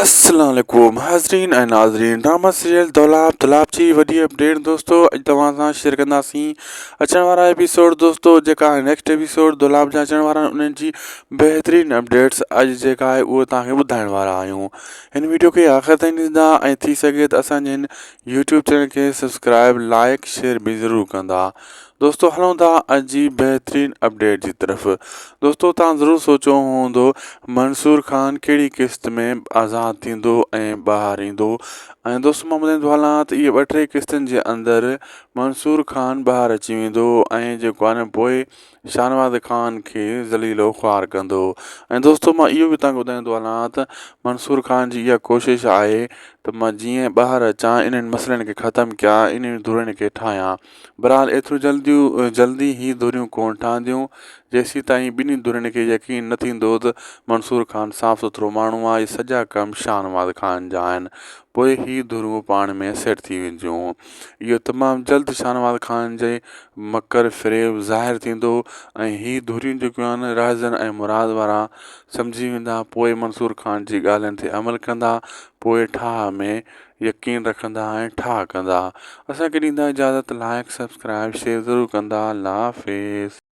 السلام عليڪم حاضرين ۽ ناظرين ڊراما سيريل دولاب دولاب جي وڏي اپڊيٽ دوستو اڄ توهان سان شيئر ڪنداسين اچڻ وارا ايپيسوڊ دوستو جيڪا نيڪسٽ ايپيسوڊ دولاب جا اچڻ وارا انهن جي بهترين اپڊيٽس اڄ جيڪا آهي اهو توهان کي ٻڌائڻ وارا آهيون هن ويڊيو کي آخر تائين ڏسندا ۽ ٿي سگهي ته اسان جي هن يوٽيوب چينل کي سبسڪرائب لائڪ شيئر به ضرور ڪندا دوستو هلون ٿا اڄ جي بهترين اپڊيٽ جي طرف دوستو توهان ضرور سوچيو هوندو منصور خان ڪهڙي قسط ۾ آزاد ٿيندو ۽ ٻاهر ايندو ۽ دوستو مان ٻڌائيندو هلان ته اهي ٻه ٽي قسطن جي اندر منصور خان ٻاهر اچي ويندو ۽ جيڪو آهي نه پوء شاهنواز خان کي ذليل و خوار ڪندو ۽ دوستو مان اهو به توهان کي ٻڌائيندو هلان ته منصور خان جي اها ڪوشش آهي ته مان جيئن ٻاهر اچان انهن مسئلن کي ختم ڪيان انهن ڌرين کي ٺاهيان بھرحال ايترو جلديون جلدي ھي ڌريون ڪونه ٺھنديون، جيسيتائين ٻنھي ڌرين کي يقين نه ٿيندو ته منصور خان صاف سٿرو ماڻھو آھي، اھي سڄا ڪم شاھنواز خان جا آھن، پوء ھي ڌريون پاڻ ۾ سيٽ ٿي وينديون. اھو تمام جلد شاھنواز خان جي مڪر فريب ظاھر ٿيندو ۽ ھي ڌريون جيڪيون آھن رھزن ۽ مراد وارا سمجھي ويندا، پوء منصور خان جي ڳالھين تي عمل ڪندا، پوء ٺاھ ۾ يقين رکندا ۽ ٺاهه ڪندا اسان کي ڏيندا اجازت لائڪ سبسڪرائب شيئر ضرور ڪندا الله حافظ.